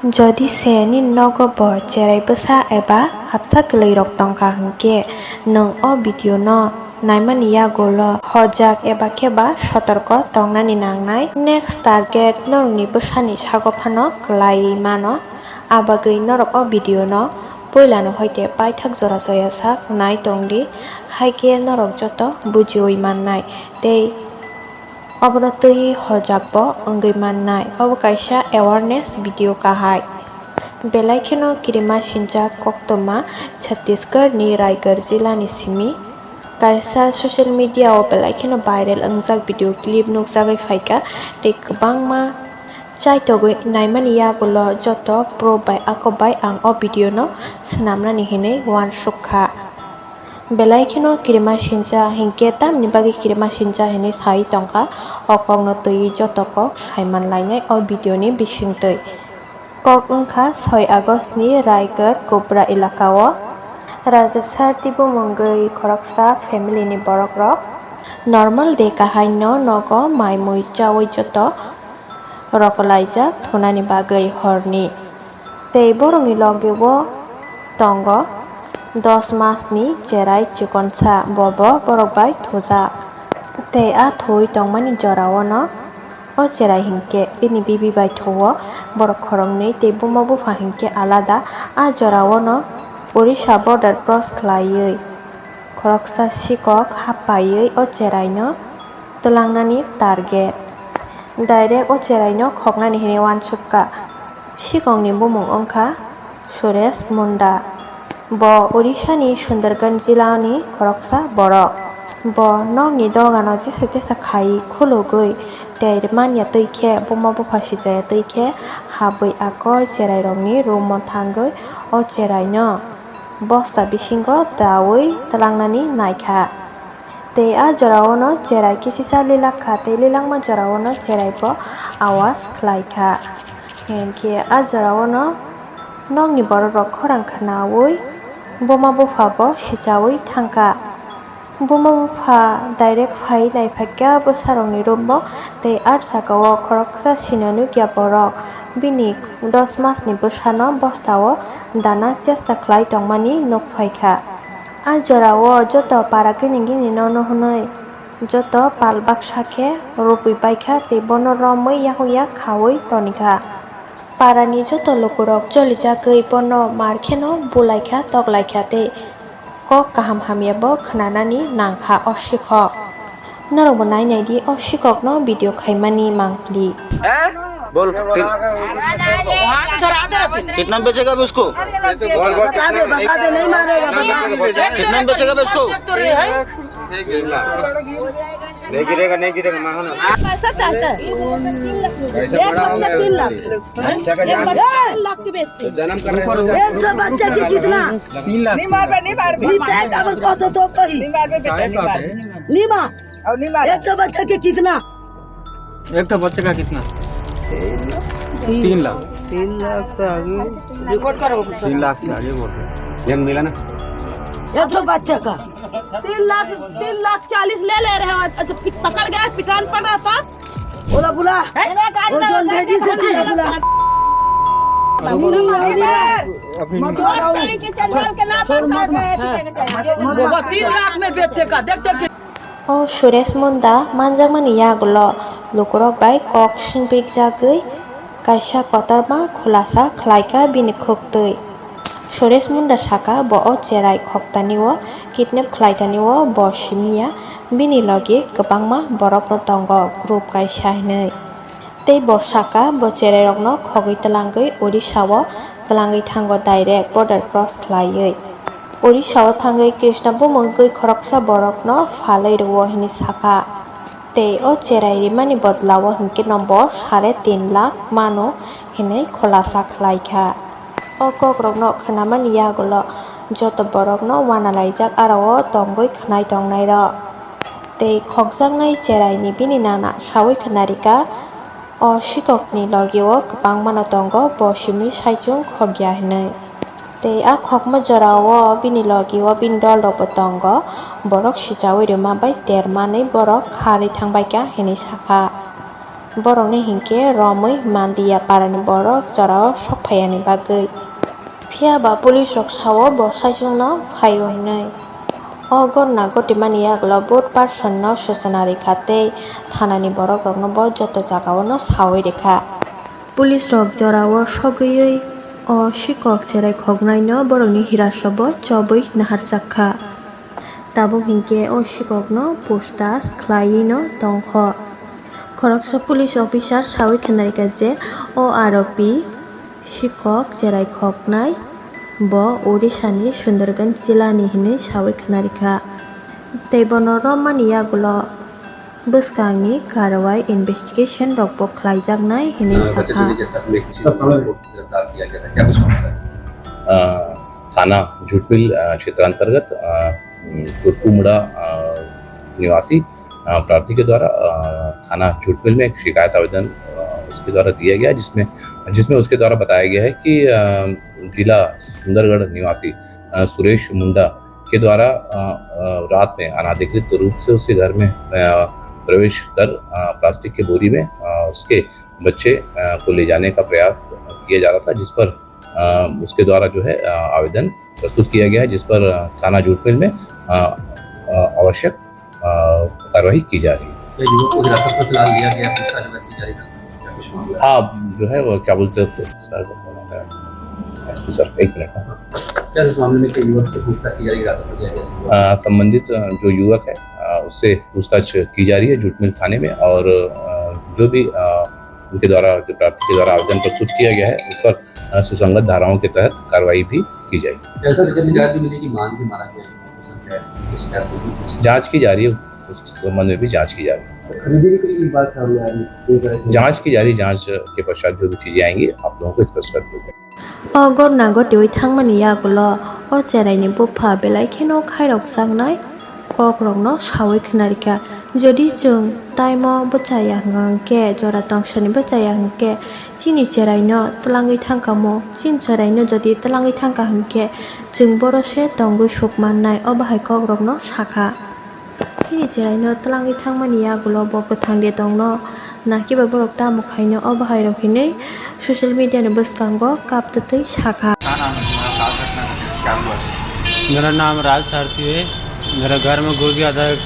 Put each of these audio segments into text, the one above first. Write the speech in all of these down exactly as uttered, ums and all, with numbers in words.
Jodi se nini nogo bo cherai bwsa eba habsa kwlwirok tongkha hwnkhe, nwng o video no naimani yagulo hojak eba khe ba sotorko tongnani nangnai. Next target norokni bwsani sago phano kwlaiwi mano, abagwi norok o video no puilano hoite paithak jora joya sak nai tongdi, haikhe norok joto bujiwi mannai tei obono twiwi horjakbo wngwi mannai. Obo kaisa awareness video kahai. Belai kheno kirima sinjak koktwma Chhattisgarh ni Raigad jila ni simi. Kaisa social media o belai kheno viral wngjak video clip nukjagwi phaikha tei kwbangma chaitogwi naimani yagulo joto proof bai akok bai ang o video no swnamnani hinwi uansuk kha. Belai kheno kirima sincha hinkhe tamni bagwi kirima sincha hinwi sai tongkha, o kokno twiwi joto kok saiman lainai o video ni bisingtwi. Kok wngkha soi August ni Raigad Kubra elaka o Raja Sir tibumungwi khoroksa family ni borok rok normal day kahai no nogo mai mui chawi joto rokolaijak thunani bagwi horni. Tei borokni logi o tongo dos mas ni cherai chikonsa, bobo borok bai thujak. Tei a thuwi tongmani jora o no o cherai hinkhe bini bibi bai thuo borok khoroknwi tei buma bupha hinkhe alada. A jora o no Orissa border cross khlaiwi khoroksa sikok hapaiwi o cherai no twlangnani target. Direct o cherai no khoknani hinwi uansukha. Sikokni bumung wngkha Suresh Munda. Bo Orissa ni Sundarganj jila ni khoroksa borok. Bo nokni dogano jesa tesa khai khulugwi tei manya twi khe buma bupha sichaya twi khe habwi akoi cherai rokni room o thangwi o cherai no bosta bisingo daui twlangnani naikha. Tei a jora o no cherai kisisa lilak kha, tei lilakma jora o no cherai bo awas khlai kha. Hinkhe a jora o no nokni borok rok khorang khnaui buma bupha bo sichaui thangkha. Buma bupha direct phai naiphakya bwsarokni room o, tei a saka o khoroksa sino nukya borok. Bini dos mas ni bwsano bosta o dana chesta khlai tongmani nukphaikha. A jora o joto para gini gini no no hwnwi joto pal baksa khe rwpwi paikha tei bono romwi yakung yak khaui tonikha. Parani joto lukurok cholijagwi bono mar kheno bulaikha, toklaikha tei kok kaham hamya bo khwnanani nangkha o sikhok. Norokbo nai naidi o sikhokno video khaimani mangpili. बोल, तीन। कितना में बेचेगा अभी उसको? बता दे, बता दे, नहीं मारेगा, बता दे। कितना में बेचेगा अभी उसको? नहीं गिरेगा, नहीं गिरेगा, मानो ना। पैसा चाहता है। एक बच्चा तीन लाख। एक बच्चा तीन लाख की बेचती है। जन्म कर रहे हैं। एक ठो बच्चा की कितना? तीन लाख। नहीं मारबे, नहीं मारबे। नहीं मारबे, बेटा, नहीं मारबे। नहीं मार। और नहीं मार। एक ठो बच्चा की कितना? एक ठो बच्चे का कितना? तीन लाख। तीन लाख से आगे। रिकॉर्ड करो। तीन लाख से आगे बोल रहे हैं। एक मिला ना? एक ठो बच्चे का। तीन लाख, तीन लाख चालीस ले ले रहे हो। अच्छा, पि-, पकड़ गया, पिटान पड़ रहा था। बोला, बोला। वो जोन भेजी से थी, बोला। अभी नहीं मार। अभी नहीं। बाबा, तीन लाख में बेचते का, देख, देख। O Suresh Munda manjakmani yagulo lukurok bai kok swngbikjagwi kaisa kotorma khulasa khlaikha bini khuktwi. Suresh Munda saka bo o cherai khoktani o kidnap khlaitani o bo simiya, bini logi kwbangma borokno tongo group kaisa hinwi. Tei bo saka bo cherairokno khogwi twlangwi Orissa o twlangwi thango direct border cross khlaiwi. Orissa o thangwi Krishna bumungwi khoroksa borokno phalwi rwo hinwi sakha. Tei o cherai rimani bodolao hinkhe no bo sare tin lakh mano hinwi khulasa khlaikha. O kokrokno khwnamani yagulo joto borokno uanalaijak aro o tongwi khwnai tongnairok. Tei khokjaknai cheraini bini nana saui khwnarikha, o sikokni logio kwbangmano tongo, bo simi saichung khokya hinwi. Tei a khokma jorao bini logio bini dolrokbo tongo, borok sichaui rwma bai termanwi borok kharwi thangbaikha hinwi sakha. Borokni hinkhe romwi manliya parani borok jorao sok phaiyani bagwi. Phiya ba police rok sao bo saichungno phaio hinwi. O gorna gotimani yagulo both person no suchana rikha tei thanani borok rokno bo joto jagao no sawi rikha. Police rok jorao sogwiwi o sikok cherai khoknaino borokni hirasrobo chobwi naharjakha. Tabuk hinkhe o sikokno puchtas khlaiwino tongkho. Khoroksa police officer sawi khnarikha je o aropi sikok cherai khoknai bo Odisha ni Sundarganj jila ni hinwi sawi khnarikha. Tei bono romani yagulo bwskangni karwai investigation rokbo khlaijaknai hinwi sakha. अ, थाना झूठमिल, अ, क्षेत्र अंतर्गत, अ, कुरकुमुड़ा, अ, निवासी, अ, प्रार्थी के द्वारा, अ, थाना झूठमिल में एक शिकायत आवेदन, अ, उसके द्वारा दिया गया है, जिसमें, जिसमें उसके द्वारा बताया गया है कि, अ, जिला सुंदरगढ़ निवासी, अ, सुरेश मुंडा के द्वारा, अ, अ, रात में अनाधिकृत रूप से उसके घर में, अ, प्रवेश कर, अ, प्लास्टिक की बोरी में, अ, उसके बच्चे, अ, को ले जाने का प्रयास किया जा रहा था, जिस पर, अ, उसके द्वारा जो है, अ, आवेदन प्रस्तुत किया गया है, जिस पर, अ, थाना जूटमिल में, अ, अ, आवश्यक, अ, कार्रवाई की जा रही है। क्या युवक को हिरासत में फिलहाल लिया गया, पूछताछ वगैरह की जा रही है? क्या कुछ मामला है? हाँ, जो है वो क्या बोलते हैं उसको, सर, सर, एक मिनट, हाँ। क्या इस मामले में क्या युवक से पूछताछ की जा रही है, हिरासत में लिया गया? अ, संबंधित, अ, जो युवक है, अ, उससे पूछताछ की जा रही है जूटमिल थाने में, और, अ, जो भी, अ, उनके द्वारा, जो प्रार्थी के द्वारा आवेदन प्रस्तुत किया गया है, उस पर, अ, सुसंगत धाराओं के तहत कार्रवाई भी की जाएगी। ऐसा किसी शिकायत भी मिली कि मांग के मारा गया है? कुछ शिकायत मिली? जांच की जा रही है, उस संबंध में भी जांच की जा रही है। खरीदी बिक्री की बात सामने आ रही है, इस तरह की जांच की जा रही है, जांच के पश्चात जो भी चीजें आएंगी, आप लोगों को स्पष्ट कर दी जाएगी। O gorna gotiwi thangmani yagulo o cheraini bupha belai kheno khairokjaknai kokrokno sawi khnarikha. Jodi chwng taimo bwchaya hwnkha hwnkhe, jora tongsani bwchaya hwnkhe, chini cheraino twlangwi thangkamo, chini cheraino jodi twlangwi thangkha hwnkhe, chwng boro se tongwi suk mannai, o bahai kokrokno sakha. Chini cheraino twlangwi thangmani yagulo bo kwthang de tongno nakiba borok tamo khaino o bahairok hinwi social media ni bwskango kaptwtwi sakha. मेरा नाम राज सारथी है। मेरे घर में घुस गया था एक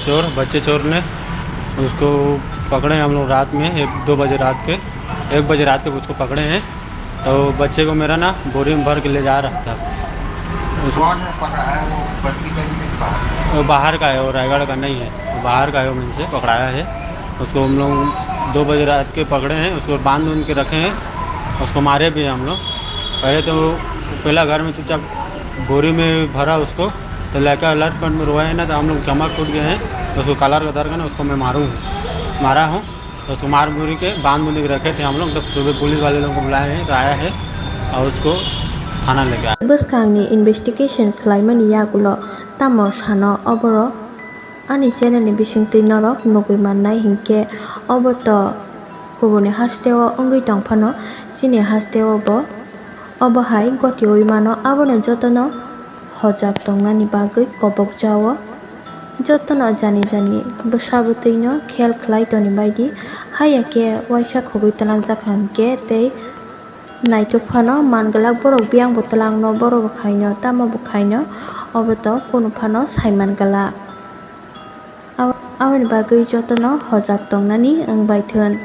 चोर, बच्चे चोर ने। उसको पकड़े हम लोग रात में, एक दो बजे रात के, एक बजे रात के उसको पकड़े हैं। तो बच्चे को मेरा ना बोरी में भर के ले जा रहा था। उसको कौन है पकड़ा है? वो बंदी का ही है कि बाहर का? वो बाहर का है, वो रायगढ़ का नहीं है, वो बाहर का है, वो मैंने से पकड़ाया है। उसको हम लोग दो बजे रात के पकड़े हैं, उसको बांध उंध के रखे हैं, उसको मारे भी हैं हम लोग। पहले तो पहला घर में चुपचाप बोरी में भरा उसको, तो लड़का लट पट में रोया है ना, तो हम लोग चमक उठ गए हैं, उसको कॉलर का दर्द है ना, उसको मैं मारूँ, मारा हूँ। उसको मार मुरी के बांध बुंध के रखे थे हम लोग। तो सुबह पुलिस वाले लोगों को बुलाए हैं, तो आया है और उसको थाना लेके आया। Bwskangni investigation khlaimani yagulo tamo sano oboro ani channel ni bisingtwi norok nugwi mannai hinkhe obo to kubuni hasteo wngwi tongphano chini hasteo bo obo hai gotiwi mano, abono jotono hojak tongnani bagwi kobokjao. Jotono jani jani bwsa bwtwino khel khlai toni baidi, haiya khe waisa khogwi twlangjak hwnkhe tei naithok phano man glak borok biyang bo twlangno, borok bwkhaino, tamo bwkhaino, obo to kunu phano sai man glak. Abo-, aboni bagwi jotono hojak tongnani wng bai thun.